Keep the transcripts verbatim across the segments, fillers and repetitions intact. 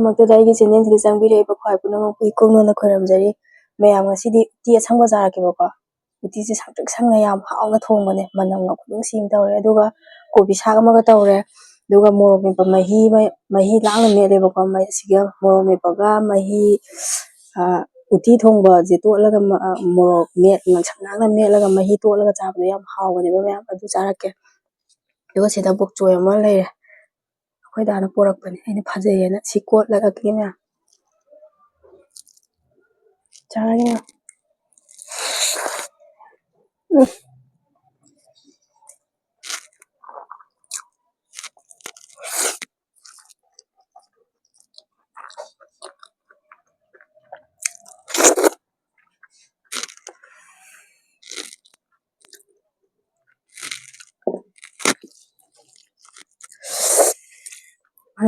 ꯃꯛꯇꯗ ꯑꯩꯒꯤ ꯆꯦꯅꯦꯜꯁꯤꯗ ꯆꯪꯕꯤꯔꯛꯏꯕ ꯈ꯭ꯋꯥꯏ ꯄꯨꯝꯅꯃꯛꯄꯨ ꯏꯀꯨꯡ ꯀꯨꯡꯅ ꯈꯣꯏꯔꯝꯖꯔꯤ꯫ ꯃꯌꯥꯝ, ꯉꯁꯤꯗꯤ ꯎꯇꯤ ꯑꯁꯪꯕ ꯆꯥꯔꯛꯀꯦꯕꯀꯣ꯫ ꯎꯇꯤꯁꯦ ꯁꯪꯇ꯭ꯔꯤꯛ ꯁꯪꯅ ꯌꯥꯝ ꯍꯥꯎꯅ ꯊꯣꯡꯕꯅꯦ, ꯃꯅꯝꯒ ꯈꯨꯅꯨꯡꯁꯤ ꯑꯃ ꯇꯧꯔꯦ꯫ ꯑꯗꯨꯒ ꯀꯣꯕꯤ ꯁꯥꯛ ꯑꯃꯒ ꯇꯧꯔꯦ꯫ ꯑꯗꯨꯒ ꯃꯣꯔꯣꯛ ꯃꯦꯠꯄ ꯃꯍꯤ ꯑꯃ, ꯃꯍꯤ ꯂꯥꯡꯅ ꯃꯦꯠꯂꯦꯕꯀꯣ꯫ ꯃꯍꯤꯁꯤꯒ ꯃꯣꯔꯣꯛ ꯃꯦꯠꯄꯒ ꯃꯍꯤ, ꯑ, ꯎꯇꯤ ꯊꯣꯡꯕꯁꯦ ꯇꯣꯠꯂꯒ ꯃ-, ꯑ, ꯃꯣꯔꯣꯛ ꯃꯦꯠ-, ꯉꯥꯡꯁꯪ ꯉꯥꯡꯅ ꯃꯦꯠꯂꯒ ꯃꯍꯤ ꯇꯣꯠꯂꯒ ꯆꯥꯕꯗꯣ ꯌꯥꯝ ꯍꯥꯎꯕꯅꯦꯕ ꯃꯌꯥꯝ꯫ ꯑꯗꯨ ꯆꯥꯔꯛꯀꯦ꯫ ꯑꯗꯨꯒ ꯁꯤꯗ ꯕꯣꯛ ꯆꯣꯏ ꯑꯃ ꯂꯩꯔꯦ꯫ ꯑꯩꯈꯣꯏ ꯗꯥꯅ ꯄꯣꯔꯛꯄꯅꯦ꯫ ꯑꯩꯅ ꯐꯖꯩꯌꯦꯅ ꯁꯤ ꯀꯣꯠꯂꯒ ꯀꯦ ꯃꯌꯥꯝ ꯆꯥꯔꯒꯦ ꯃꯌꯥꯝ꯫ ꯎꯝ꯫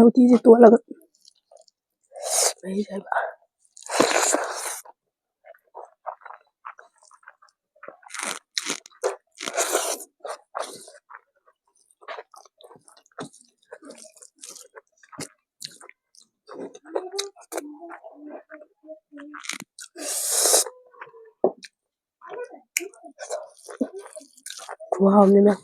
ꯎꯇꯤꯁꯦ ꯇꯣꯠꯂꯒ ꯃꯍꯤ ꯆꯥꯏꯕ꯫ ꯈꯨꯍꯥꯎ ꯑꯃꯅꯦ ꯃꯌꯥꯝ꯫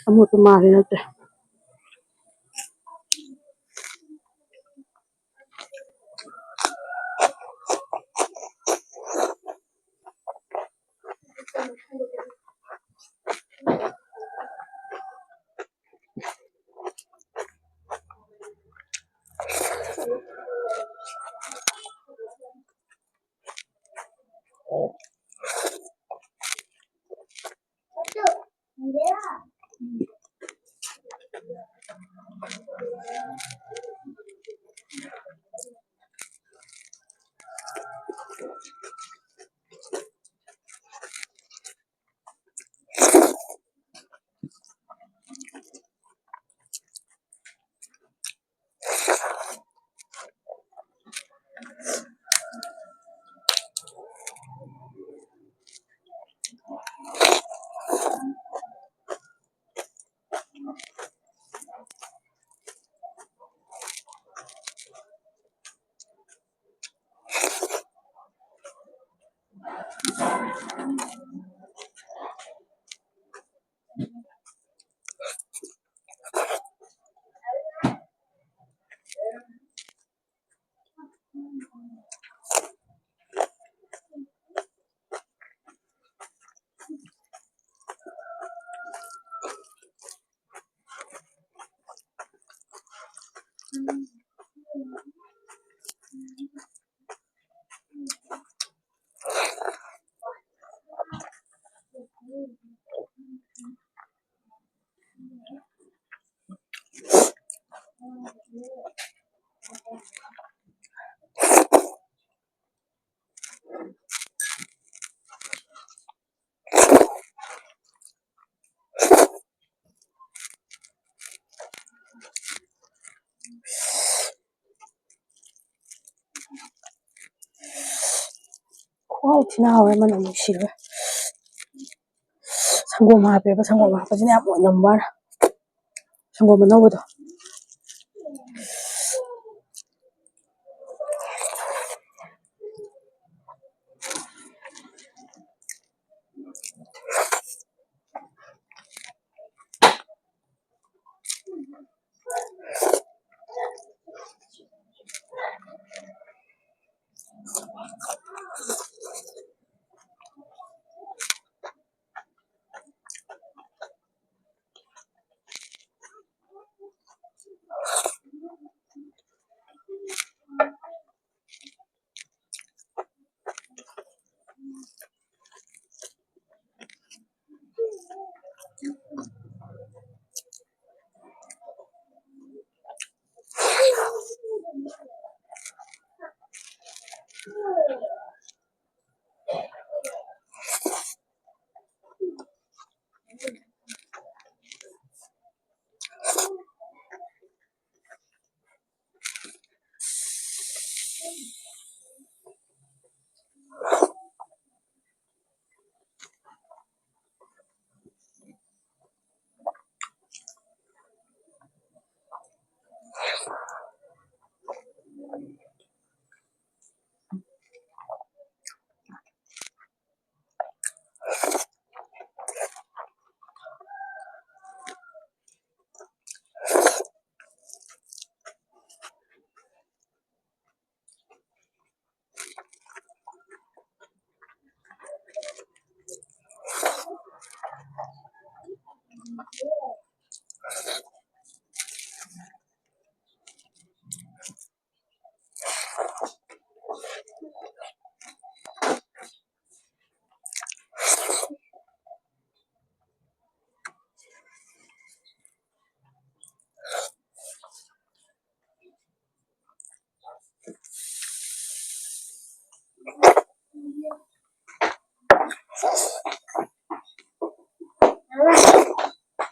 ꯑꯃꯣꯠꯄ ꯃꯥꯜꯂꯤ ꯅꯠꯇꯦ꯫ ꯈꯨꯍꯥꯎ ꯊꯤꯅ ꯍꯥꯎꯋꯦ, ꯃꯅꯝ ꯅꯨꯡꯁꯤꯔꯒ꯫ ꯁꯪꯒꯣꯝ ꯍꯥꯞꯄꯦꯕ, ꯁꯪꯒꯣꯝ ꯍꯥꯞꯄꯁꯤꯅ ꯌꯥꯝ ꯑꯣꯏꯅꯝꯕ ꯋꯥꯅꯦ꯫ ꯁꯪꯒꯣꯝ ꯑꯅꯧꯕꯗꯣ꯫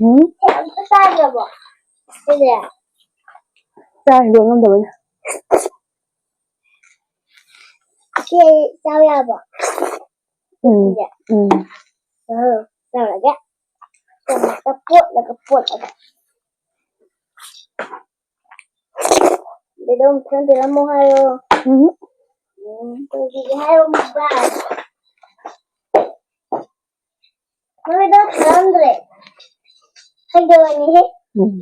ꯎꯝ꯫ ꯑꯝꯇ ꯆꯥꯗ꯭ꯔꯕꯣ? ꯁꯤꯁꯦ? ꯆꯥꯏ, ꯂꯣꯏ ꯉꯝꯗꯕꯩꯅꯦ꯫ ꯁꯤ ꯆꯥꯕ ꯌꯥꯕ꯭ꯔꯣ? ꯎꯝ, ꯁꯤꯁꯦ? ꯎꯝ꯫ ꯑꯥ, ꯇꯧꯔꯒꯦ꯫ ꯆꯥꯃꯁꯇ ꯀꯣꯠꯂꯒ, ꯀꯣꯠꯂꯒ꯫ ꯑꯗꯨꯗꯣ ꯑꯃꯨꯛꯇꯪ ꯄꯤꯔꯝꯃꯣ ꯍꯥꯏꯌꯣ꯫ ꯎꯝ꯫ ꯎꯝ, ꯇꯧꯕꯤꯒꯦ ꯍꯥꯏꯌꯣ, ꯃꯨꯛꯕꯥꯡ꯫ ꯃꯣꯏꯗꯣ ꯈꯪꯗ꯭ꯔꯦ꯫ ꯈꯪꯗꯕꯅꯤꯍꯦ꯫ ꯎꯝ꯫